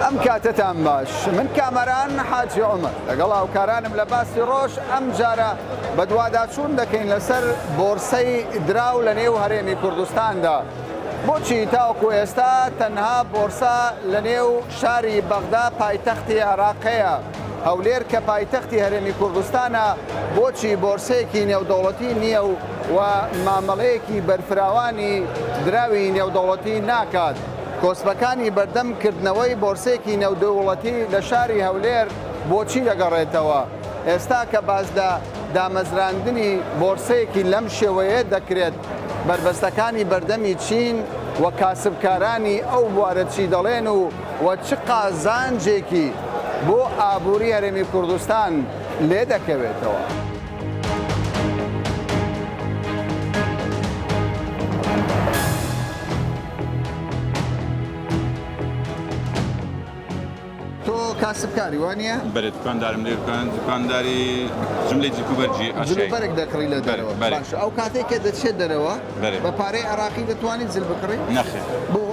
ئەم کاتەتان باش من کامەران حاجی عومەر لەگەڵ هاوکارانم لە باسی ڕۆژ ئەم جارە بەدواداچوون دەکەین لەسەر بۆرسەی دراو لە نێو هەرێمی کوردستاندا بۆچی تاوەکو ئێستا تەنها بۆرسە لە نێو شاری بەغدا پایتەختی عێراق هەیە هەولێر کە پایتەختی هەرێمی کوردستانە بۆچی بۆرسەیەکی نێودەوڵەتی نییە و و مامەڵەیەکی بەرفراوانی دراوی نێودەوڵەتی ناکات؟ کۆسپەکانی بەردەم کردنەوەی بۆرسەیەکی نێودەوڵەتی لە شاری هەولێر بۆچی دەگەڕێتەوە؟ ئێستا کە باس لە دامەزراندنی بۆرسەیەکی لەم شێوەیە دەکرێت، بەربەستەکانی بەردەمی چین و کاسبکارانی ئەو بوارە چی دەڵێن و و چ قازانجێکی بۆ ئابووری هەرێمی کوردستان لێ دەکەوێتەوە؟ تۆ کاسبکاری وانە؟ بەرێ دوکاندارم لێ دوکان دوکانداری جملەی جلک و بەرگی جل و بەرگ دەکڕی لە دەرەوە باشە ئەو کاتێک کە دەچێت دەرەوە بە پارەی عێراقی دەتوانیت جل بکڕی؟ نەخێر بۆ؟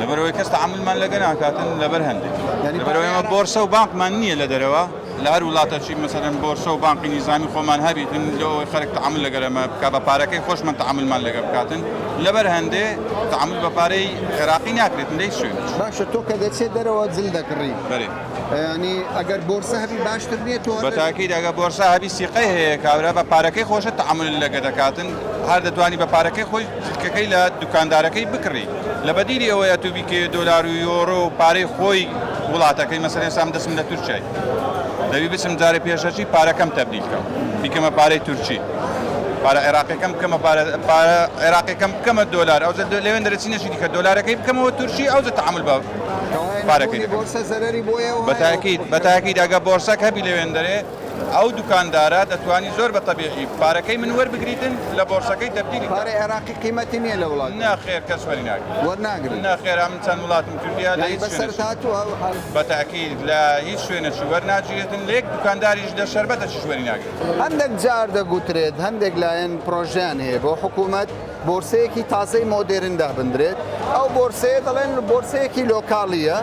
لەبەرەوەی کەس تەعامولمان لەگە ناکاتن لەبەر هەندێک لەبەرەوەی ئێمە بۆرسە و بانقمان نییە لە دەرەوە لە هەر وڵاتەکی مەسەلەن بۆرسە و بانقی نیزامی خۆمان هەبیتن لۆ ئەوەی خەرک تەعامول لەگەر ئەمە بکا بە پارەکەی خۆشمان تەعامولمان لەگە بکاتن لەبەر هەندێ تەعامول بە پارەی عێراقی ناکرێتن لە هیچ شوێنێک. باشە تۆ کە دەچێت دەرەوە جل دەکڕی بەرێ. یانی ئەگەر بۆرسە هەبی باشتر نییە تۆ بە تاکید ئەگەر بۆرسە هەبی سیقەی هەیە کابرا بە پارەکەی خۆشت تەعامول لەگە دەکاتن هەر دەتوانی بە پارەکەی خۆی جلکەکەی لە دوکاندارەکەی بکڕی لە بەدیلی ئەوەی ئەتوو بیکەیە دۆلار و یۆرۆ و پارەی خۆی وڵاتەکەی مەسەلەن ئێستا من دەچم لە تورکیای دەبی بچم جارێ پێشەکی پارەکەم تەبدیل کەم بیکەمە پارەی تورکی پارە عێراقیەکەم بکەمە پارە پارە عێراقیەکەم بکەمە دۆلار ئەوجا لەوێن دەرەچی نەشی دیکە دۆلارەکەی بکەمەوە تورکی ئەوجا تەعامول بە پارەکەی دەکەم. بۆرسە زەرەری بۆ ئێوە هەیە؟ بەتاکید بەتاکید ئەگە بۆرسەک هەبی لەوێن دەرێ ئەو دوکاندارە دەتوانی زۆر بە تەبیعی پارەکەی من وەربگریتن لە بۆرسەکەی تەبدیلی پارەی عێراقی قیمەتی نییە لە وڵات؟ نەخێر کەس وەری ناگرێت. وەرناگرن؟ نەخێر ئەمن چەند وڵاتم کردیە لە یانی هیچ بەسەرت شوێنەکی. هاتووە ئەو حاڵ؟ بە تەئکید لە هیچ شوێنەکی وەرناگیرێتن لە یەک دوکانداریش لە شەربەتەکیش وەری ناگرێت. هەندێک جار دەگوترێت هەندێک لایەن پرۆژەیان هەیە بۆ حکوومەت بۆرسەیەکی تازەی مۆدێرن دابندرێت، ئەو بۆرسەیە دەڵێن بۆرسەیەکی لۆکاڵییە،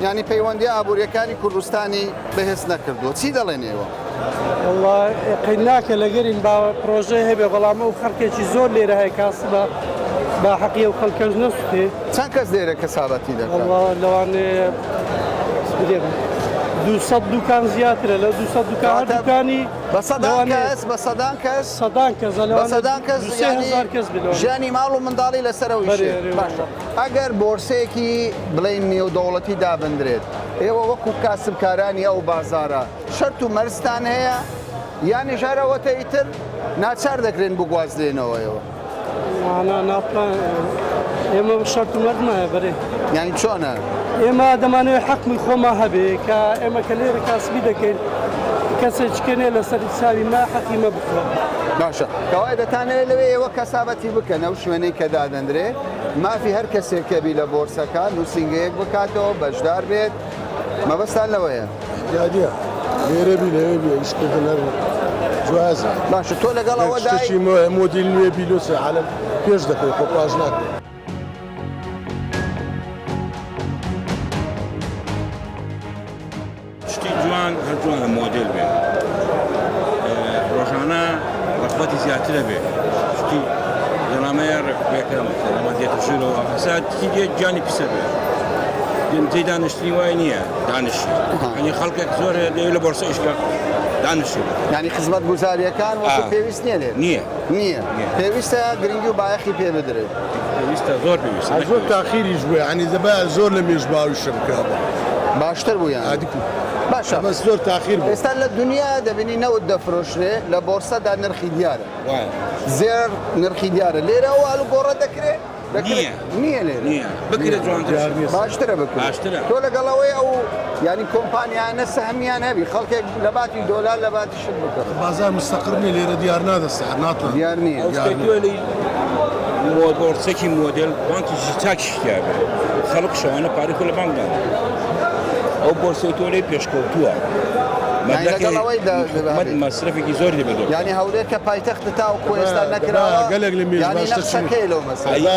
یانی پەیوەندییە ئابوورییەکانی کوردستانی بەهێز نەکردووە، چی دەڵێن ئێوە؟ وەڵا قەیناکە لەگەرین با پرۆژەی هەبێ بەڵام ئەو خەڵکێکی زۆر لێرە هەیە کاسبە با حەقی ئەو خەڵکەش نەسوتێ. چەند کەس لێرە کەسابەتی دەکات؟ وەڵا لەوانەیە بلێم 200 دوکان زیاترە لەو 200 دوکان هەر دوکانی بە سەدان کەس بە سەدان کەس سەدان کەس بە سەدان کەس یانی هەزار کەس بێ لەوانەیە. ژیانی ماڵ و منداڵی لەسەر ئەو بەرێ ئیشەیە. ئەرێ باشە ئەگەر بۆرسەیەکی بڵێین نێودەوڵەتی دابندرێت ئێوە وەکو کاسبکارانی ئەو بازارە شەرت و مەرجتان هەیە یانیش هەر ئەوەتە ئیتر ناچار دەکرێن بگوازرێنەوەیەوە؟ نا ناتوان ئێمە شەرت و مەرجمان هەیە بەرێ. یانی چۆنە؟ ئێمە دەمانەوێت حەقمی خۆمان هەبێ کە ئێمە کە لێرە کاسبی دەکەین کەسێک کەنێ لەسەر حسابی مە حەقی مە بخوا. باشە کەوایە دەتانەوێت لەوێ ئێوە کەسابەتی بکەن ئەو شوێنەی کە دادەندرێ مافی هەر کەسێک هەبی لە بۆرسەکە نووسینگەیەک بکاتەوە بەشدار بێت مەبەستان لەوەیە؟ دیاریە لێرە بی لەوێ بی ئیشکردن هەر جوازە. باشە تۆ لەگەڵ ئەوەدای؟ شتێکی مۆدیل نوێ بی لۆ چ عالەم پێش دەکەوێ خۆ پاش ناکەوێ. شتی جوان هەر جوانە مۆدێل بێ ڕۆژانە ڕەغبەتی زیاترە بێ شتی زەلامەیە ڕێکبێکە زەلامە دێتە ژوورەوە ئەسا شتی دێت گیانی پیسە بێ جێی دانیشتنی وای نییە دانیشی یعنی خەڵکێک زۆر هەیە دەیەوێت لە بۆرسە ئیش بکا دانیشی یعنی خزمەتگوزارییەکان وەکو پێویست نییە لێرە نییە نییە پێویستە گرنگی و بایەخی پێ بدرێت پێویستە زۆر پێویستە زۆر تاخیریش بوو یعنی دەبا زۆر لە مێژ باویشە بکرابا باشتر بوو یان ئادی کو باشە بەس زۆر تاخیر بوو ئێستا لە دنیا دەبینی نەوت دەفرۆشرێ لە بۆرسەدا نرخی دیارە زێڕ نرخی دیارە لێرە ئەو ئالوگۆڕە دەکرێ نییە نییە لێرە نییە بکرێت جوانتر باشترە بکرێت باشترە تۆ لەگەڵ ئەوەی ئەو یانی کۆمپانیانە سەهمیان هەبی خەڵکێک لە باتی دۆلار لە باتی شت بکڕ بازار مستقر نییە لێرە دیار نادە سعر ناتوان دیار نییە ئەو شتێک لێی بۆرسێکی مۆدێل بانکێکی چاکیش تیا بێ خەڵک شەوانە پارەی خۆی لە بانک دانێ ئەو بۆرسەی تۆ لێی پێشکەوتووە. مەبلەغی حکومەت مەسرەفێکی زۆری لێ بردووە. یانی هەولێر کە پایتەختە تاوەکو ئێستا نەکراوە یانی نەقسەکەی لەو مەسەلە.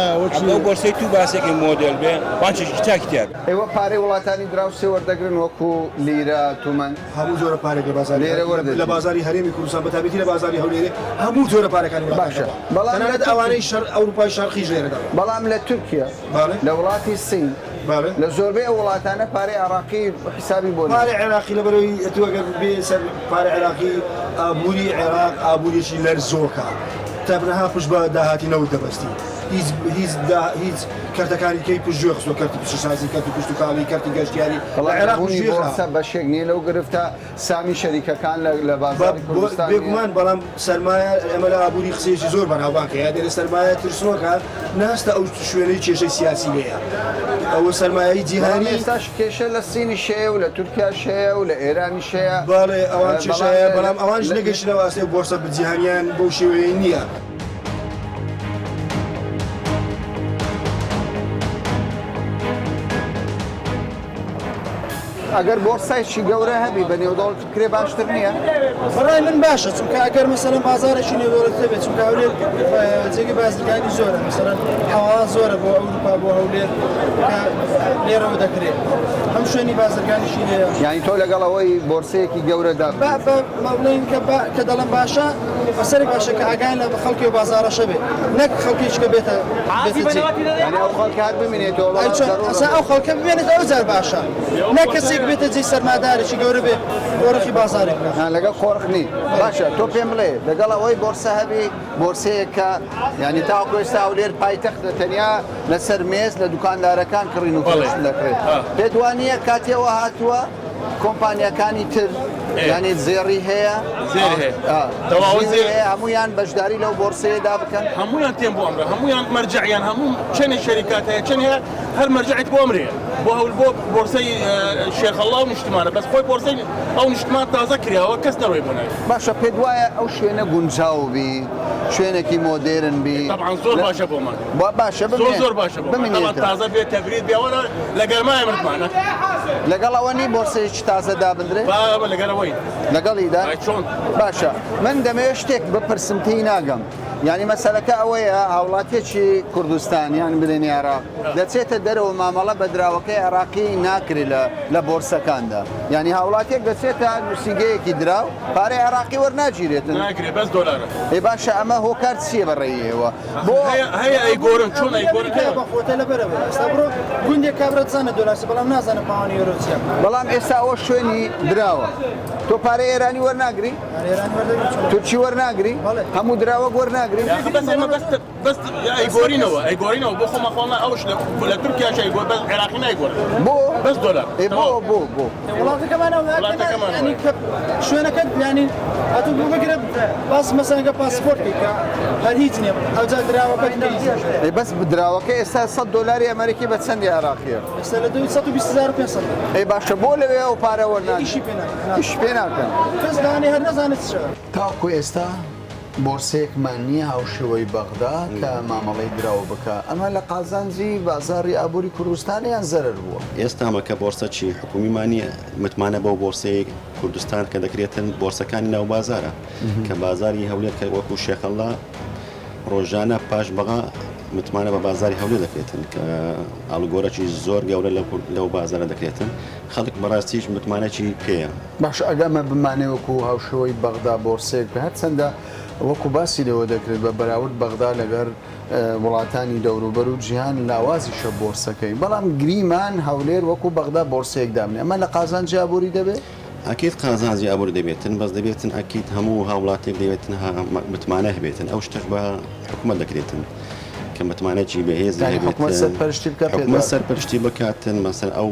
ئەو بۆرسەی تو باسێکی مۆدێل بێ بانکێکی چاکی تیا بێ. ئێوە پارەی وڵاتانی دراوسێ وەردەگرن وەکو لیرە، تومەن؟ هەموو جۆرە پارێک لە بازاری لێرە وەردەگرن. لە بازاری هەرێمی کوردستان بە تایبەتی لە بازاری هەولێرێ هەموو جۆرە پارەکانی وڵاتان باشە دەبا بەڵام لە تەنانەت تورکی ئەوانەی شەر ئەوروپای شەرقیش لێرە دەبا. بەڵام لە تورکیا بەڵێ. لە وڵاتی سین بەڵێ. لە زۆربەی ئەو وڵاتانە پارەی عێراقی حیسابی بۆ پارەی ناکرێت. عێراقی لەبەرئەوەی ئەتوو ئەگەر بێیە سەر پارەی عێراقی ئابووری عێراق ئابووریەکی لەرزۆکە تەنها پشت بە داهاتی نەوت دەبەستی هیچ هیچ دا هیچ کەرتەکانی کەی پشتگوێ خستووە کەرتی پیشەسازی کەرتی کشتوکاڵی کەرتی گەشتیاری لە بەڵام عێراق نەبوونی پشتگوێ بۆرسە خراوە. بەشێک نییە لەو گرفتە، سامی شەریکەکان لە لە بە بازاڕی بۆ کوردستان نییە. بێگومان بەڵام سەرمایە ئێمە لە ئابووری قسەیەکی زۆر بەناوبانگ هەیە دەرێ سەرمایە ترسنۆکە ناستە ئەو شوێنەی کێشەی سیاسی لێیە ئەوە سەرمایەی بەڵام جیهانی ئێستاش کێشە لە سینیش هەیە و لە تورکیاش هەیە و لە ئێرانیش هەیە بەڵێ ئەوان بەڵام کێشە هەیە لە بەڵام ئەوانیش لە نەگەیشتنەوە ئاستێ بۆرسە جیهانیان بەو شێوەیەی نییە. ئەگەر بۆرسایکی گەورە هەبی بە نێودەوڵەتی بکرێ باشتر نییە؟ بەڕای من باشە چونکە ئەگەر مەسەلەن بازارێکی نێودەوڵەتی هەبێت چونکە هەولێر جێگەی بازرگانی زۆرە مەسەلەن حەواڵە زۆرە بۆ ئەوروپا بۆ هەولێر کە لێرەوە دەکرێت هەم شوێنی بازرگانیشی لێیە. یانی تۆ لەگەڵ ئەوەی بۆرسەیەکی گەورە دابنرێت؟ با بڵێین کە کە دەڵێم باشە بەسەرێک باشە کە ئاگایان لە خەڵکی و بازاڕەشە بێ نەک خەڵکیش کە بێتە بێتە جێ. یانی ئەو خەڵکە هەر بمینێتەوە ئەی بەڵام چۆن زەرورە ئەسا ئەو خەڵکە بمێنێتەوە ئەو جار باشە نەک کەسێک بێتە جێی سەرمادارێکی گەورە بێ قۆرخی بازاڕی بکا. ها لەگەڵ قۆرخ نی باشە تۆ پێم بڵێ لەگەڵ ئەوەی بۆرسە هەبی بۆرسەیەک کە یانی تاوەکو ئێستا هەولێر پایتەختە تەنیا لەسەر مێز لە دوکاندارەکان کڕین و فرۆشتن دەکرێت پێت وا نییە کاتی ئەوە هاتووە کۆمپانیاکانی تر یانی زێڕی هەیە زێر هەیە تەواو زێر هەیە هەمویان بەشداری لەو بۆرسەیەدا بکەن هەمویان تێن بۆ ئەمرە هەمویان مەرجعیان هەموو چەنێ شەریکات هەیە چەند هەیە هەر مەرجعێک بۆ ئەمرێ بۆ هەول بۆ بۆرسەی شێخەڵا و نیشتمانە بەس خۆی بۆرسەی ئەو نیشتمان تازە کراوە کەس نەڕۆی بۆ ناوی. باشە پێت وایە ئەو شوێنە گونجاو بی شوێنێکی مۆدێرن بی طبعا زۆر باشە بۆمان باشە زۆر زۆر باشە بۆمان طبعا تازە بێ تەبرید بێ وەلا لە گەرمایە مردمانە لەگەڵ ئەوە نی بۆرسەیەکی تازە دابندرێ با لەگەڵ ئەوەی لەگەڵیدا چۆن باشە من دەمەوێت شتێک بپرسم تێی ناگەم یانی مەسەلەکە ئەوەیە هاوڵاتیەکی کوردستان یان بلێن عێراق دەچێتە دەرەوە مامەڵە بە دراوەکەی عێراقی ناکرێت لە لە بۆرسەکاندا یانی هاوڵاتیەک دەچێتە نووسینگەیەکی دراو پارەی عێراقی وەرناگیرێتن ناکرێت بەس دۆلارە ئێ باشە ئەمە هۆکار چییە بە ڕێی ئێوە بۆ هەیە هەیە ئەیگۆرن چۆن ئەیگۆرن هەیە بە خۆتە لەبەرەوە ئێستا بڕۆ گوندێک کابرا دەزانێت دۆلار چیە بەڵام نازانێت پاوانی یۆرۆ چیە بەڵام ئێستا ئەوە شوێنی دراوە تۆ پارەی ئێرانی وەرناگری تورکی وەرناگری هەموو دراوەک وەرناگری بەس ئێمە بەس بەس ئەیگۆرینەوە ئەیگۆرینەوە بۆ خۆمان خۆڵنا ئەوش لە تورکیاش ئەیگۆر بەس عێراقی نایگۆرن بۆ بەس دۆلار ئێ بۆ بۆ بۆ وڵاتەکەمان ینی کە شوێنەکەت ینی ئەتوو بۆ بگرە باس مەسەنگە پاسپۆرت کە هەر هیچ نییە ئەوجا دراوەکە ئێ بەس دراوەکە ئێستا 100 دۆلاری ئەمریکی بە چەندی عێراقیە ئێستا لە 120500 ئێ باشە بۆ لەوێ ئەو پارە وەرناگری ئیشی پێ ناکەن ئیش پێ ناکەن. کەس لەوانەیە هەر نەزانێت چ. تاوەکو ئێستا بۆرسەیەکمان نییە هاوشێوەی بەغدا کە مامەڵەی دراو بکا، ئەمە لە قازانجی بازاڕی ئابووری کوردستانە یان زەرەر بووە؟ ئێستا ئەمە کە بۆرسەکی حکومیمان نییە، متمانە بەو بۆرسەی کوردستان کە دەکرێتن بۆرسەکانی ناو بازارە کە بازاری هەولێر کە وەکو شێخەڵا ڕۆژانە پاش بەغا متمانە بە بازاری هەولێر دەکرێتن کە ئاڵوگۆرەکی زۆر گەورە لەو بازارە دەکرێتن. خەڵک بەڕاستیش متمانەکی پێیە. باشە ئەگە ئەمە بمانەوێ وەکو هاوشێوەی بەغدا بۆرسەیەک بێ هەرچەندە وەکو باسی لێوە دەکرێت بە بەراورد بەغدا لەگەر وڵاتانی دەوروبەر و جیهان لاوازیشە بۆرسەکەی بەڵام گریمان هەولێر وەکو بەغدا بۆرسەیەک دابنێ ئەمە لە قازانجی ئابووری دەبێ؟ ئەکید قازانجی ئابووری دەبێتن بەس دەبێتن ئەکید هەموو هاوڵاتیەک دەبێتن متمانە هەبێتن ئەو شتەش بە حکومەت دەکرێتن. کە متمانەکی بەهێزی یانی هەبێتن حکومەت سەرپەرشتی بکات پێت حکومەت وابێ. سەرپەرشتی بکاتن مەسەلەن ئەو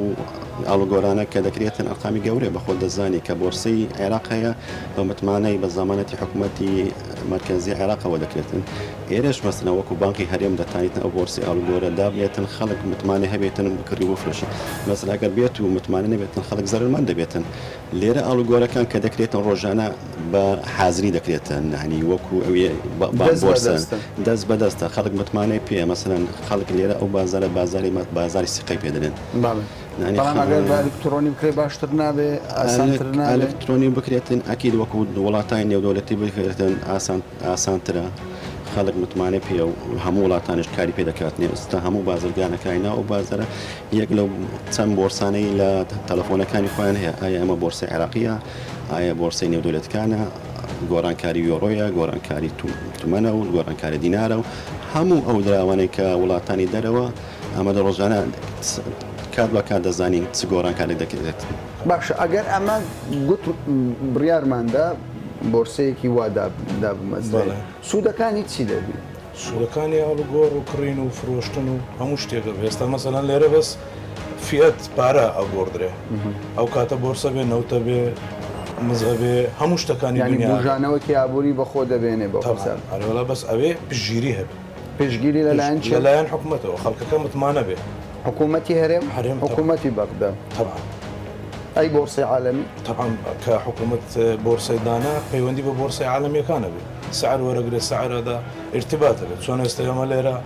ئاڵوگۆرانە کە دەکرێتن ئەرقامی گەورەیە بە خۆت دەزانی کە بۆرسەی عێراق هەیە بە متمانەی بە زامانەتی حکومەتی مەرکەزی عێراقەوە دەکرێتن ئێرەش مەسەلەن وەکو بانقی هەرێم دەتانیتن ئەو بۆرسەی ئاڵوگۆرە دابنێتن خەڵک متمانەی هەبێتن بکڕی و بفرۆشی مەسەلەن ئەگەر بێت و متمانە نەبێتن خەڵک زەرەرمەند دەبێتن لێرە ئاڵوگۆرەکان کە دەکرێتن ڕۆژانە بە حازری دەکرێتن یانی وەکو ئەوێ دەست بە بۆرسە دەستە. دەست بە دەستە خەڵک متمانەی پێیە مەسەلەن خەڵک لێرە ئەو بازارە بازاری بازاری سیقەی پێ دەلێن بەڵێ. بەڵام ئەگەر بە ئەلکترۆنی بکرێت باشتر نابێ ئاسانتر نابێ؟ ئەلکترۆنی بکرێتن ئەکید وەکو وڵاتانی نێودەوڵەتی بکرێتن ئاسان ئاسانترە خەڵک متمانەی پێیە و هەموو وڵاتانیش کاری پێ دەکات ئێستا هەموو بازرگانەکانی ناو ئەو بازارە یەک لەو چەند بۆرسانەی لە تەلەفۆنەکانی خۆیان هەیە ئایا ئەمە بۆرسەی عێراقیە ئایا بۆرسەی نێودەولەتکانە گۆڕانکاری یۆرۆیە گۆڕانکاری تومەنە و گۆڕانکاری دینارە و هەموو ئەو دراوانەی کە وڵاتانی دەرەوە ئەمە لە ڕۆژانە کات بە کات دەزانین چ گۆڕانکارێک دەکرێت. باشە ئەگەر ئەمە گوت بڕیارماندا بۆرسەیەکی وا دابمەزرێت سوودەکانی چی دەبی؟ سوودەکانی ئاڵوگۆڕ و کڕین و فرۆشتن و هەموو شتێک دەبێت ئێستا مەسەلەن لێرە بەس فیەت پارە ئەگۆڕدرێ ئەو کاتە بۆرسە بێ نەوتە بێ مزە بێ هەموو شتەکانی یانی دنیا بوژانەوەکی ئابووری بەخۆ دەبێنێ بەو تەبعەن حساب. ئەرێ وەڵا بەس ئەوێ پشتگیری هەبێ. پشتگیری لەلایەن چی؟ لەلایەن حکومەتەوە خەڵکەکە متمانە بێ. حکومەتی هەرێم؟ هەرێم تەبعەن. حکومەتی بەغدا؟ تەبعەن. ئەی بۆرسەی عالەمی؟ تەبعەن کە حکومەت بۆرسەی دانا پەیوەندی بە بۆرسەی عالەمیەکان ئەبێ سعر وەرەگرێ سعر ئەدا ئیرتبات ئەبێ چۆن ئێستا ئێمە لێرە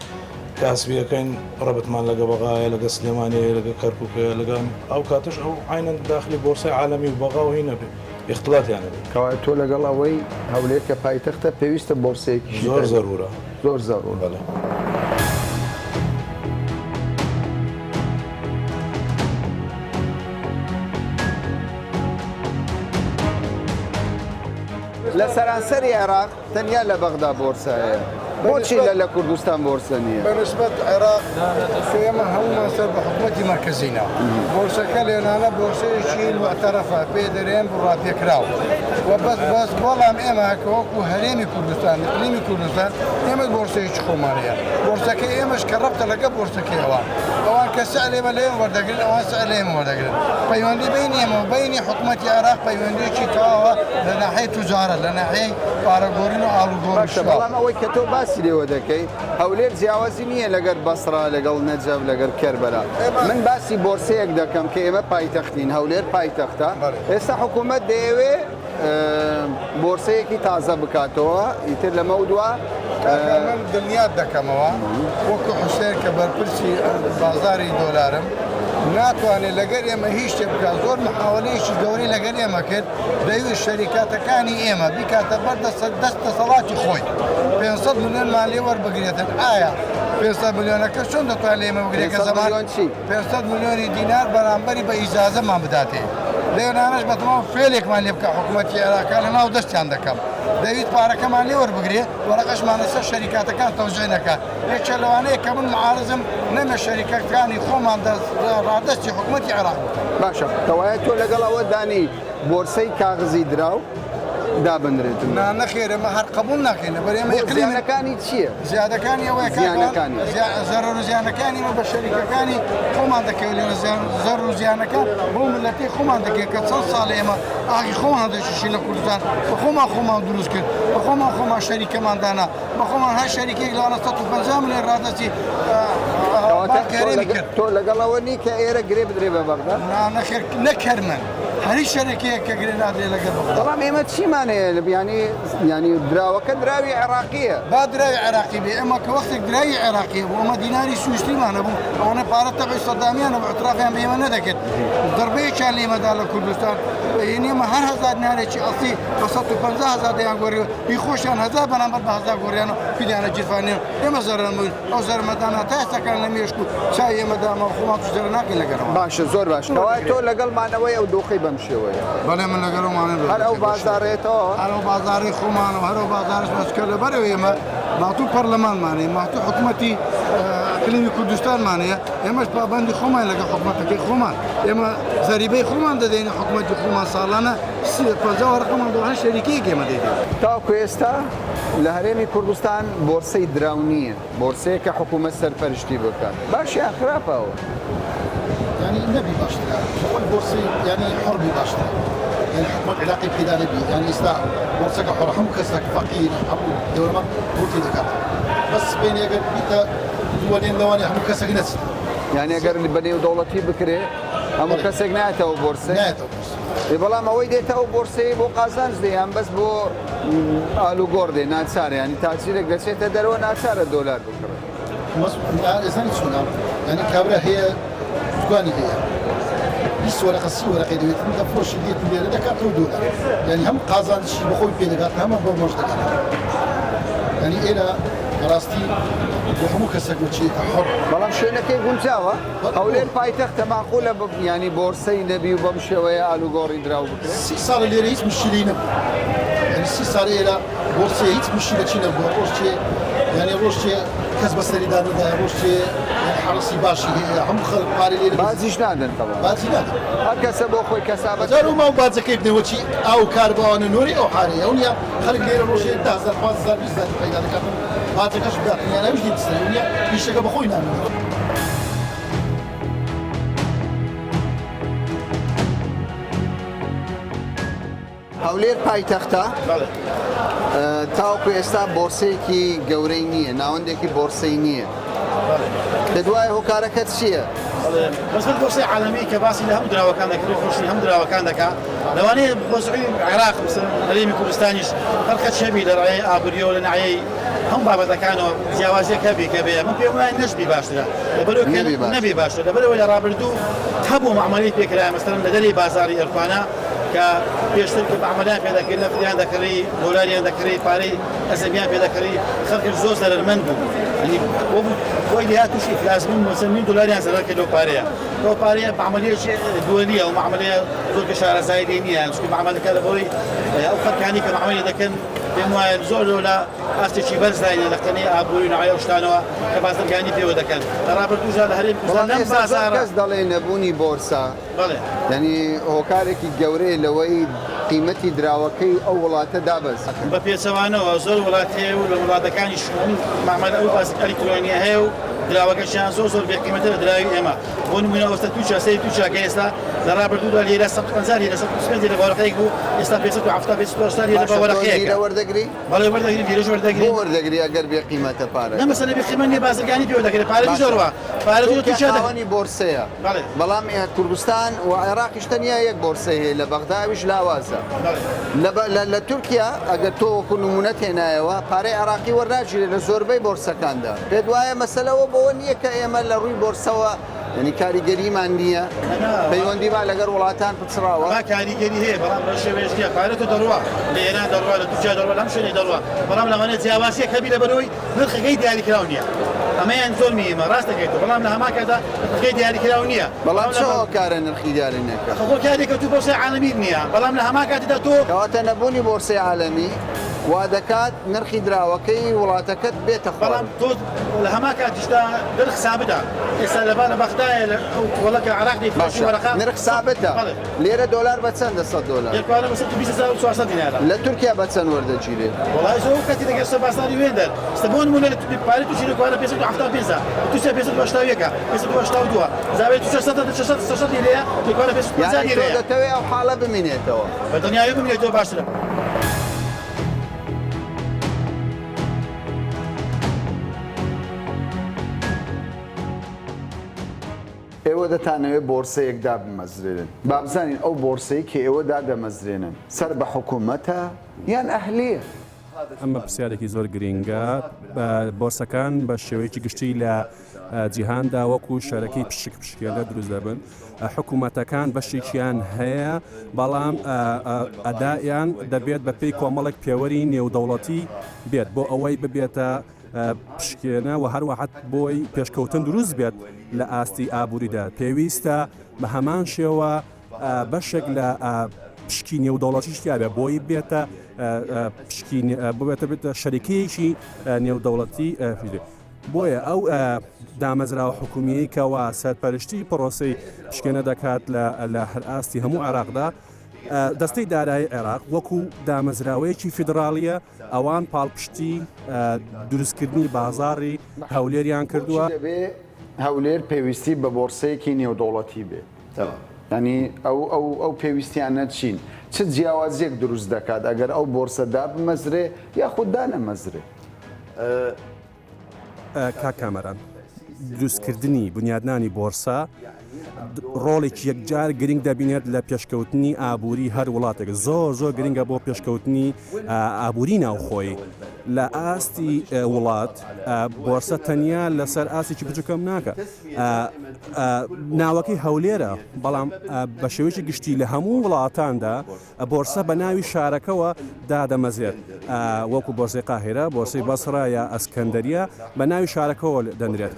کاسبی ئەکەین ڕەبتمان لەگە بەغایە لەگە سلێمانیە لەگە کەرکوکەیە لەگە ئەو کاتەش ئەو عەینەن داخلی بۆرسەی عالەمی و بەغا و هی نەبێ ئیختلاتیان ئەبێ. کەوایە تۆ لەگەڵ ئەوەی هەولێر کە پایتەختە پێویستە بۆرسەیەکیشی زۆر زەرورە. زۆر زەرورە. بەلێ. لە سەرانسەری عێراق تەنیا لە بەغدا بۆرسە هەیە، بۆچی لە لە کوردستان بۆرسە نییە؟ بە نسبەت عێراق کە ئێمە هەموومان سەر بە حکومەتی مەرکەزینە، بۆرسەکە لێنانە بۆرسەیەکی موعتەرەفە پێ دەرێن بڕواپێکراو و بەس بەس بەڵام ئێمە کە وەکو هەرێمی کوردستان ئیقلیمی کوردستان ئێمە بۆرسەیەکی خۆمان هەیە بۆرسەکەی ئێمەش کە ڕەبتە لەگە بۆرسەکەی ئەوان ئەوان کە سعر ئێمە لێیان وەردەگرن ئەوان سعر لە ئێمە وەردەگرن پەیوەندی بەینی ئێمە و بەینی حکومەتی عێراق پەیوەندیەکی تەواوە لە ناحیەی توجارەت لە ناحیەی پارەگۆرین و ئاڵوگۆڕ و باشە شراو. بەڵام ئەوەی کە تۆ باسی لێوە دەکەی هەولێر جیاوازی نییە لەگەر بەسڕە لەگەڵ نەجەف لەگەر کەربەلا من باسی بۆرسەیەک دەکەم کە ئێمە پایتەختین هەولێر پایتەختە ئێستا حکوومەت دەیەوێ بۆرسەیەکی تازە بکاتەوە ئیتر لەمەودوا. کاکە من دڵنیات دەکەمەوە وەکو حوسێن کە بەرپرسی بازاری دۆلارم ناتوانێت لەگەر ئێمە هیچ شتێ بکات زۆر محاولەیەکی گەورەی لەگەر ئێمە کرد دەیویست شەریکاتەکانی ئێمە بیکاتە بەر دەست دەسەڵاتی خۆی 500 ملیۆنمان لێ وەربگرێتن ئایا 500 ملیۆنەکە چۆن دەتوانێت لێ ئێمە بگرێت کە زەمان 500 ملیۆنی دینار بەرامبەری بە ئیجازەمان بداتێ لێنانەش بەتەمام فێلێکمان لێ بکە حکوومەتی عێراقا لە ناو دەستیان دەکەم دەویست پارەکەمان لێ وەربگرێ وەرەقەشمان لەسەر شەریکاتەکان تەوزیع نەکات یەکێ لەوانەیە کە من معارزم نەمێ شەریکەکانی خۆمان دەست ڕادەستی حکوومەتی عێراق بکەم. باشە کەوایە تۆ لەگەڵ ئەوە دانی بۆرسەی کاغزی دراو دابنرێت؟ نا نەخێر ئێمە هەر قبوڵ ناکەین لەبەر ئێمە بۆ ئیقلیمین زیانەکانی چییە؟ زیادەکانی ئەوەیە کاکە زیانەکانی. زەرەر و زیانەکانی ئێمە بە شەریکەکانی خۆمان دەکەوێت لێرە زیان زەرەر و زیانەکان بۆ میللەتەی خۆمان دەکەوێت کە چەند ساڵە ئێمە ئاخی خۆمان دەکێشین لە کوردستان بە خۆمان خۆمان دروست کرد بە خۆمان خۆمان شەریکەمان دانا بە خۆمان هەر شەریکێک لەوانە 150 ملیۆن ڕادەستی بانکی هەرێمی کرد. تۆ لەگەڵ ئەوە نی کە ئێرە گرێ بدرێ بە بەغدا؟ نا نەخێر نەک هەر من هەر شەریکەیەک کە گرێ نادرێ لەگەڵ بەغدا. بەڵام ئێمە چیمان هەیە یانی یانی دراوەکە دراوی عێراقییە. با دراوی عێراقی بێ ئێمە کە وەختێک دراوی عێراقی بوو ئەمە دیناری سویسریمان هەبوو ئەوانە پارە تەبعی سەدامیان هەبوو اعترافیان بە ئێمە نەدەکرد ضربەیەکیان لە ئێمەدا لە کوردستان یعنی ئێمە هەر هەزار دینارێکی ئەسڵی بە 150 هەزار دەیان گۆڕی هی خۆشیان هەزار بەرامبەر بە هەزار گۆڕیان و کردیانە گیرفانیان ئێمە زەرەر بووین ئەو زەرمەدانە تا ئێستاکان لە مێشک و چاوی ئێمەدا ماوە خۆمان تووش زەرەر ناکەین لەگەڵەوە. باشە زۆر باش کەوایە تۆ لەگەڵ مانەوەی ئەو دۆخەی بەم شێوەیە؟ بەڵێ من لەگەڵ ئەو مانەوەی هەر ئەو بازاڕێتەوە؟ هەر ئەو بازاڕەی خۆمان و هەر ئەو بازاڕەشمان چونکە لەبەرئەوەی ئێمە ماتوو پەرلەمانمان هەیە ماتوو حکومەتی ئەقلیمی کوردستانمان هەیە ئێمەش پابەندی خۆمان لەگەڵ حکومەتەکەی خۆمان ئێمە زەریبەی خۆمان دەدەینە حکومەتی خۆمان ساڵانە 50 وەرەقەمان بۆ هەر شەریکەیەک ئێمە دەیدەین. تاوەکو ئێستا لە هەرێمی کوردستان بۆرسەی دراو نییە، بۆرسەیەک کە حکوومەت سەرپەرشتی بکات، باشە یان خراپە ئەوە؟ یانی نەبی باشترە خۆی بۆرسەی یانی حوڕ بی باشترە یانی حکومەت عیلاقەی پێدا نەبی یانی ئیستا بۆرسەکە حوڕە هەموو کەسەک فەقیر هەموو دەورەمان ڕووتی دەکات بەس سبەینێ ئەگەر بیتە دووەلێن لەوانەیە هەموو کەسەک نەچیت یانی ئەگەر بە نێودەوڵەتی بکرێ هەموو کەسێک نایەتەوە بۆرسەی؟ نایەتەوە بۆرسەی. ئێ بەڵام ئەوەی دێتە ئەو بۆرسەیەی بۆ قازانج دێ یان بەس بۆ ئالوگۆڕ دێ ناچارە یانی تاجیرێک دەچێتە دەرەوە ناچارە دۆلار بکڕێ. ئێزانی چۆنە یانی کابرا هەیە دوکانی هەیە. 20 وەرەقە 30 وەرەقەی دەوێتن دەفرۆشی دێت لێرە دەکاتەوە دۆلار یعنی هەم قازانجی بەخۆی پێ دەگات هەمە بۆ مۆش دەگات یعنی ئێرە بەڕاستی بۆ هەموو کەسێک وەچیەکە حڕ بەڵام شوێنەکەی گونجاوە هەولێر پایتەختە ماقولە ینی بۆرسەی نەبی و بەم شێوەیە ئالوگۆڕی دراو بکرێت سی ساڵە لێرە هیچ مشکلی نەبوو یعنی سی ساڵە ئێرە بۆرسەیە هیچ مشکلەکی نەبووە ڕۆژ چێ یعنی ڕۆژ چێ کەس بەسەریدا نەدایە ڕۆژ چێ یعنی حەڕەسی باشی هەیە هەموو خەڵک پارەی لێرە باجیش نادەن تەبعەن باجی نادەن هەر کەسە بۆ خۆی کەسابەت جار و ماو باجەکەی بدەن وەچی ئاو کار بۆ ئەوانە نۆرەی ئەو حارەیە ئەو نیە خەڵک لێرە ڕۆژێ 10000 15000 20000 پەیدا دەکات باجەکەش بدات یان ئەویش دێت سەری نیە ئیشەکە بەخۆی نامێنێت. هەولێر پایتەختە تاوەکو ئێستا بۆرسەیەکی گەورەی نییە ناوەندێکی بۆرسەی نییە لە دوای هۆکارەکە چییە؟ بەسەر بۆرسەی عالەمی کە باسی لە هەموو دراوەکان دەکرێت فرۆشتنی هەموو دراوەکان دەکا لەوانەیە بۆرسەی عێراق هەرێمی کوردستانیش فەرقە چێبی لە ڕێی ئابووریەوە لە ناحیەی هەموو بابەتەکانەوە جیاوازیەک هەبی کە بێ من پێم وایە نەشبی باشترە لەبەرەوە نەبی باشترە لەبەرەوە لە ڕابردوو هەبوو معامەلەی پێکرایە مەسەلەن لە دەری بازاڕی ئێرفانە کە پێشتر کە معامەلەیان پێ دەکرد نەفتیان دەکڕی دۆلاریان دەکڕی پارەی ئەزەمیان پێ دەکڕی خەڵکیش زۆر زەرەرمەند بوو یعنی وەکو خۆی لێهات تووشی ئیفلاس بوون مەسەلەن نیو دۆلاریان زەرەر کرد لەو پارەیە ئەو پارەیە معامەلەیەکی دووەلیە ئەو معامەلەیە زۆر کە شارەزایی لێ نییە چونکە معامەلەکە لە بۆی ئەو خەڵکانی کە معامەلە دەکەن پێم وایە زۆر لەو لە ئاستێکی بەرزداینە لە قەنەی ئابووری و نوعی ئەو شتانەوە کە بازرگانی پێوە دەکەن لە ڕابردووشدا لە هەرێمی کوردستان بەڵام لەم ئێستا زۆر بازاڕە کەس دەڵێ نەبوونی بۆرسە بەڵێ. یانی هۆکارێکی گەورەیە لەوەی قیمەتی دراوەکەی ئەو وڵاتە دابەزێت. بە پێچەوانەوە زۆر وڵات هەیە و لە وڵاتەکانیش هەموو مەعمەل ئەو باسی ئەلیکترۆنیە هەیە و دراوەکەشیان زۆر زۆر بێ قیمەتە لە دراوی ئێمە بۆ نموونە ئەوستا تورکیا سەیری تورکیا کە ئێستا لە ڕابردوودا لیرە 150 لیرە 125 لیرە بە وەرەقەیەک بوو ئێستا 570 580 لیرە بە باشە تۆ وەرەقەیەکە. لیرە وەردەگری؟ بەڵێ وەردەگرین لیرەش وەردەگرین. بۆ وەردەگری ئەگەر بێ قیمەتە پارەکە؟ نا مەسەلە بێ قیمەت نیە بازرگانی پێوە دەکرێت پارە باشە زۆر وا پارە زۆر تورکیا تورکیا دە خاوەنی بۆرسەیە بەڵێ. بەڵام کوردستان و عێراقیش تەنیا یەک بۆرسەی هەیە لە بەغدا ئەویش لاوازە بەڵێ. لە بە لە لە تورکیا ئەگەر تۆ وەکو نموونەت هێنایەوە پارەی عێراقی وەرناگیرێت لە زۆربەی بۆرسەکاندا پێت وایە مەسەلە ئەوە بەوە نییە کە ئێمە لە ڕووی بۆرسەوە یانی کاریگەریمان نییە پەیوەندیمان لەگەڵ وڵاتان پچڕاوە. با کاریگەری هەیە بەڵام بەو شێوەیەش نییە پارە تۆ دەڕوا لە ئێران دەڕوا لە تورکیا دەڕوا لە هەموو شوێنێک دەڕوا بەڵام لەوانەیە جیاوازیەک هەبی لەبەرئەوەی نرخەکەی دیاریکراو نییە ئەمەیان زۆر مهمە ڕاست دەکەیت تۆ بەڵام لە هەمان کاتدا نرخەکەی دیاریکراو نییە بەڵام چ هۆکارە نرخی دیاری نەکرا؟ خۆ هۆکارێکە تۆ بۆرسەی عالەمیت نییە بەڵام لە هەمان کاتدا تۆ کەواتە نەبوونی بۆرسەی عالەمی وا دەکات نرخی دراوەکەی وڵاتەکەت بێتە خوارەوە. بەڵام تۆ لە هەمان کاتیشدا نرخ سابتە ئێستا لە با لە بەغدایە لە ئەو وڵە کە عێراق دەیفرۆشی باشە وەرەقە نرخ سابتە بەڵێ. لێرە دۆلار بە چەندە 100 دۆلار؟ یەکوارە بە 120400 دینارە. لە تورکیا بە چەند وەردەگیرێ؟ وەڵای زۆر ئەو کاتی دەگەشتە بازاڕی وێندەر ئێستا بۆ نموونە لە پارەی تورکی یەکوارە 575 لە تورکیا 581 582 زاوێ تورکیا 100 600 600 لیرەیە یەکوارە 550 یانی تۆ لیرەیە. دەتەوێ ئەو حاڵە بمینێتەوە؟ بە دڵنیایی بمینێتەوە باشترە. ئێوە دەتانەوێت بۆرسەیەک دابمەزرێنن، با بزانین ئەو بۆرسەی کە ئێوە دادەمەزرێنن سەر بە حکومەتە یان ئەهلییە؟ ئەمە پرسیارێکی زۆر گرینگە. بۆرسەکان بە شێوەیەکی گشتی لە جیهاندا وەکو شەرەکەی پشک پشکێلە دروست دەبن. حکوومەتەکان بەشێکیان هەیە، بەڵام ئەدایان دەبێت بە پێی کۆمەڵێک پێوەری نێودەوڵەتی بێت بۆ ئەوەی ببێتە پشکێنە و هەروەها بۆی پێشکەوتن دروست بێت لە ئاستی ئابووریدا پێویستە بە هەمان شێوە بەشێک لە پشکی نێودەوڵەتیش تیاێ بۆی بێتە پشکی ببێتە بێتە شەریکەیەکی نێودەوڵەتی بۆیە ئەو دامەزراوە حکومیەی کەوا سەرپەرشتی پرۆسەی پشکێنە دەکات لە هەر ئاستی هەموو عێراقدا دەستەی دارایی عێراق وەکو دامەزراوەیەکی فیدراڵیە ئەوان پاڵپشتی دروستکردنی بازاڕی هەولێریان کردووە. دەبێ هەولێر پێویستی بە بۆرسەیەکی نێودەوڵەتی بێ یانی ئەو ئەو ئەو پێویستیانە چین؟ چ جیاوازیەک دروست دەکات ئەگەر ئەو بۆرسە دابمەزرێ یاخود دانەمەزرێ؟ کاک کامەران، دروستکردنی بنیادنانی بۆرسە ڕۆڵێکی یەکجار گرنگ دەبینێت لە پێشکەوتنی ئابووری هەر وڵاتێک زۆر زۆر گرنگە بۆ پێشکەوتنی ئابووری ناوخۆی. لە ئاستی وڵات بۆرسە تەنیا لەسەر ئاستێکی بچووکەم ناکە ناوەکەی هەولێرە بەڵام بە شێوەیەکی گشتی لە هەموو وڵاتاندا بۆرسە بە ناوی شارەکەوە دادەمەزرێت وەکو بۆرسەی قاهیرە، بۆرسەی بەسڕە یا ئەسکەندەریە بە ناوی شارەکەوە دەنرێت.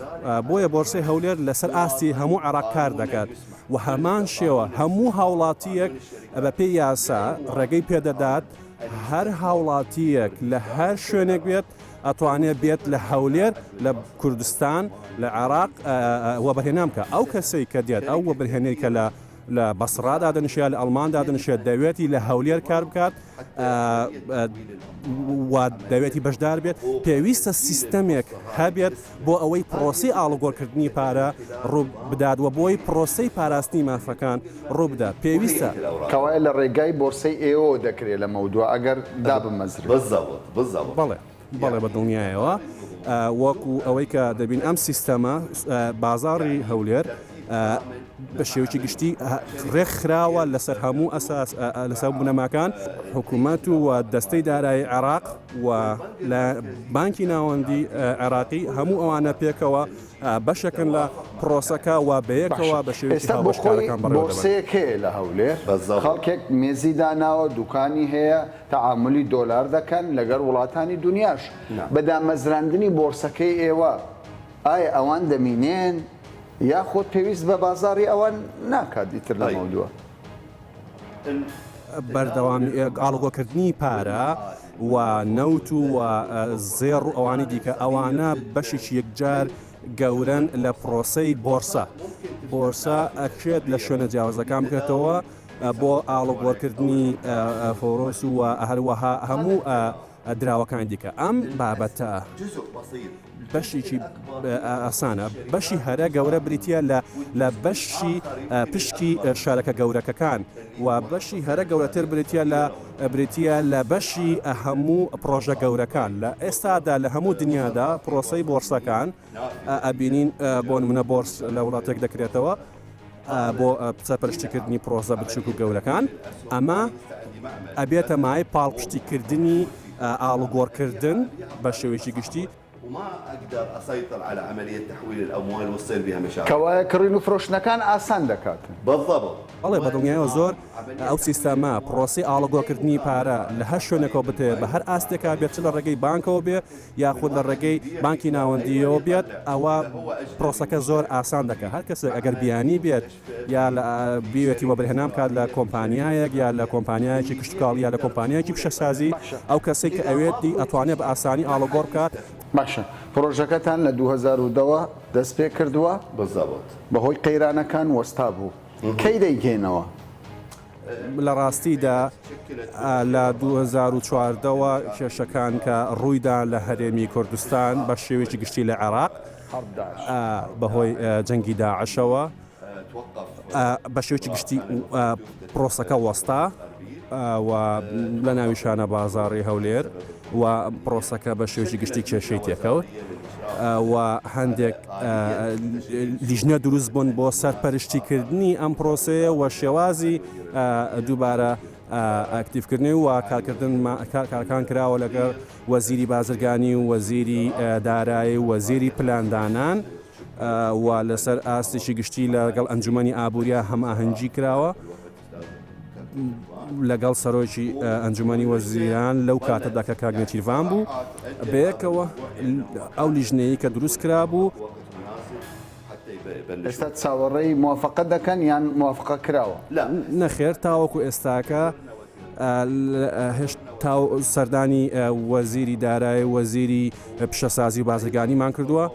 بۆیە بۆرسەی هەولێر لەسەر ئاستی هەموو عێراق کار دەکات و هەمان شێوە هەموو هاوڵاتییەک بەپێی یاسا ڕێگەی پێدەدات هەر هاوڵاتییەک لە هەر شوێنێک بێت ئەتوانێت بێت لە هەولێر لە کوردستان لە عێراق وەبەرهێنان بکات. ئەو کەسەی کە دێت ئەو وەبەرهێنەری کە لە لە بەسڕا دادەنیشێ یا لە ئەڵمان دادەنیشێت دەوێتی لە هەولێر کار بکات و دەوێتی بەشدار بێت پێویستە سیستەمێک هەبێت بۆ ئەوەی پرۆسی ئاڵوگۆڕکردنی پارە ڕوو بدات و بۆی پرۆسەی پاراستنی مافەکان ڕوو بدات پێویستە. کەوایە لە ڕێگای بۆرسەی ئێوەوە دەکرێ لەمەودوا ئەگەر دابمەزرێت. بەڵێ. بەڵێ بە دڵنیایەوە وەکو ئەوەی کە دەبین ئەم سیستەمە بازاڕی هەولێر بە شێوەیەکی گشتی ڕێکخراوە لەسەر هەموو ئەساس لەسەر بنەماکان حکوومەت و دەستەی دارایی عێراق و لە بانکی ناوەندی عێراقی هەموو ئەوانە پێکەوە بەشێکن لە پرۆسەکە و بەیەکەوە بە شێوەیەکی ئێستا بۆ هاوبەش خۆی کارەکان بەڕێوە دەبەن. بۆرسەیەک هەیە لە هەولێر خەڵکێک مێزی داناوە دوکانی هەیە تەعامولی دۆلار دەکەن لەگەر وڵاتانی دونیاش بە دامەزراندنی بۆرسەکەی ئێوە ئایا ئەوان دەمینێن یاخۆد پێویست بە بازاڕی ئەوان ناکات ئیتر لەمەودوا؟ بەردەوامی ئاڵوگۆکردنی پارە و نەوت و زێڕ و ئەوانی دیکە ئەوانە بەشێکی یەکجار گەورەن لە پرۆسەی بۆرسە بۆرسە ئەکرێت لە شوێنە جیاوازەکان بکرێتەوە بۆ ئاڵوگۆڕکردنی فۆرۆس و هەروەها هەموو دراوەکانی دیکە ئەم بابەتە بەشێکی ئاسانە بەشی هەرە گەورە بریتە لە لە بەشی پشکی شارەکە گەورەکەکان و بەشی هەرە گەورەتر بریتە لە بریتە لە بەشی هەموو پرۆژە گەورەکان لە ئێستادا لە هەموو دنیادا پرۆسەی بۆرسەکان ئەبینین بۆ نمونە بۆرس لە وڵاتێک دەکرێتەوە بۆ سەرپەرشتیکردنی پرۆسە بچوک و گەورەکان ئەمە ئەبێتە مای پاڵپشتیکردنی ئاڵوگۆڕکردن بە شێوەیەکی گشتی. کەوایە کڕین و فرۆشتنەکان ئاسان دەکات. بەڵێ بەدڵنیایەوە زۆر ئەو سیستەمە پرۆسەی ئاڵوگۆڕکردنی پارە لە هەر شوێنێکەوە بتەوێت بە هەر ئاستێکا بێت چ لە ڕێگەی بانکەوە بێ یاخود لە ڕێگەی بانکی ناوەندییەوە بێت ئەوە پرۆسەکە زۆر ئاسان دەکات هەر کەسێک ئەگەر بیانی بێت یا لە بیەتی وەبەرهێنان بکات لە کۆمپانیایەک یا لە کۆمپانیایەکی کشتوکاڵی یا لە کۆمپانیایەکی پیشەسازی ئەو کەسێک کە ئەوێتی ئەتوانێت بە ئاسانی ئاڵوگۆڕ بکات. باشە پرۆژەکەتان لە 2010 وە دەست پێ کردووە بەهۆی قەیرانەکان وەستا بوو کەی دەیگەینەوە؟ لە ڕاستیدا لە 2014 وە کێشەکان کە ڕوویدا لە هەرێمی کوردستان بە شێوەیەکی گشتی لە عێراق بەهۆی جەنگی داعشەوە بە شێوەیەکی گشتی پرۆسەکە وەستا و لە ناویشانە بازاڕی هەولێر و پرۆسەکە بە شێوەیەکی گشتی کێشەی تێکەوت و هەندێک لیژنە دروست بوون بۆ سەرپەرشتیکردنی ئەم پرۆسەیە و شێوازی دووبارە ئاکتیڤکردنی و کارکردن کارکان کراوە لەگەڵ وەزیری بازرگانی و وەزیری دارایی و وەزیری پلاندانان و لەسەر ئاستێکی گشتی لەگەڵ ئەنجومەنی ئابووریا هەماهەنگی کراوە. لەگەڵ سەرۆکی ئەنجومەنی وەزیران لەو کاتەدا کە کاک نێچیرڤان بوو بەیەکەوە ئەو لیژنەیە کە دروست کرابوو. ئێستا چاوەڕێی موافقە دەکەن یان موافقە کراوە؟ نەخێر تاوەکو ئێستاکە هێشتا سەردانی وەزیری دارایی وەزیری پیشەسازی و بازرگانیمان کردووە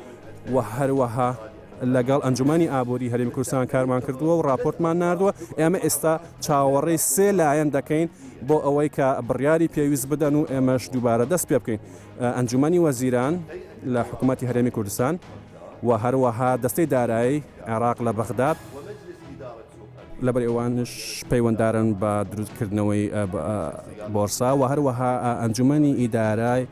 و هەروەها لەگەڵ ئەنجومەنی ئابووری هەرێمی کوردستان کارمان کردووە و ڕاپۆرتمان ناردووە، ئێمە ئێستا چاوەڕێی سێ لایەن دەکەین بۆ ئەوەی کە بڕیاری پێویست بدەن و ئێمەش دووبارە دەست پێ بکەین. ئەنجومەنی وەزیران لە حکوومەتی هەرێمی کوردستان و هەروەها دەستەی دارایی عێراق لە بەغداد، لەبەر ئەوانش پەیوەندارن بە دروستکردنەوەی بۆرسا و هەروەها ئەنجومەنی ئیدارای.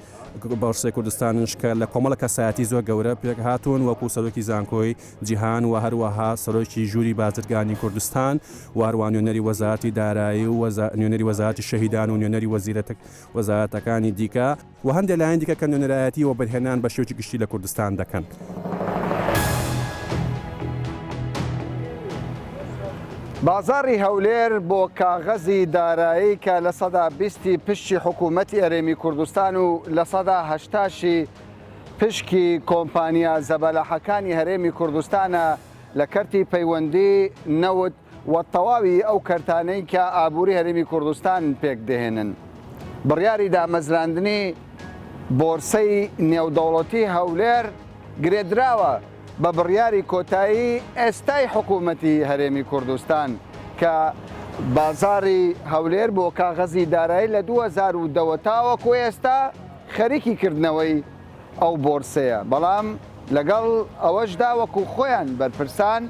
بۆرسەی کوردستانش کە لە کۆمەڵە کەسایەتی زۆر گەورە پێکهاتوون وەکو سەرۆکی زانکۆی جیهان و هەروەها سەرۆکی ژووری بازرگانی کوردستان و هەروەها نوێنەری وەزارەتی دارایی و نوێنەری وەزارەتی شەهیدان و نوێنەری وەزارەتەکانی دیکە و هەندێک لایەن دیکە کە نوێنەرایەتی وەبەرهێنان بە شێوەیەکی گشتی لە کوردستان دەکەن. بازاڕی هەولێر بۆ کاغەزی دارایی کە 20% ی پشکی حکوومەتی هەرێمی کوردستان و 80% شی پشکی کۆمپانیا زەبەلاحەکانی هەرێمی کوردستانە لە کەرتی پەیوەندی نەوت و تەواوی ئەو کەرتانەی کە ئابووری هەرێمی کوردستان پێکدەهێنن. بڕیاری دامەزراندنی بۆرسەی نێودەوڵەتی هەولێر گرێدراوە بە بڕیاری کۆتایی ئێستای حکوومەتی هەرێمی کوردستان کە بازاڕی هەولێر بۆ کاغەزی دارایی لە 2010 وە تاوەکو ئێستا خەریکی کردنەوەی ئەو بۆرسەیە، بەڵام لەگەڵ ئەوەشدا وەکو خۆیان بەرپرسان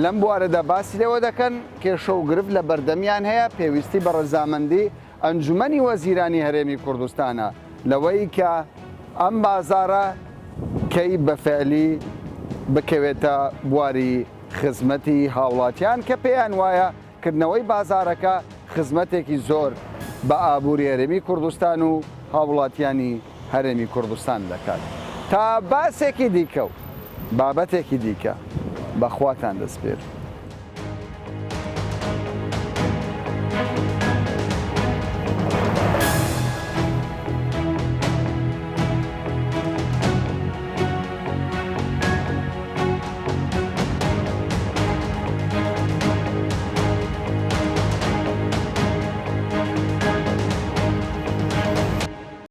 لەم بوارەدا باسی لێوە دەکەن، کێشە و گرفت لە بەردەمیان هەیە، پێویستی بە ڕەزامەندی ئەنجومەنی وەزیرانی هەرێمی کوردستانە لەوەی کە ئەم بازاڕە کەی بە فعلی بکەوێتە بواری خزمەتی هاوڵاتیان کە پێیان وایە کردنەوەی بازاڕەکە خزمەتێکی زۆر بە ئابووری هەرێمی کوردستان و هاووڵاتیانی هەرێمی کوردستان دەکات. تا باسێکی دیکە و بابەتێکی دیکە بە خواتان دەسپێرم.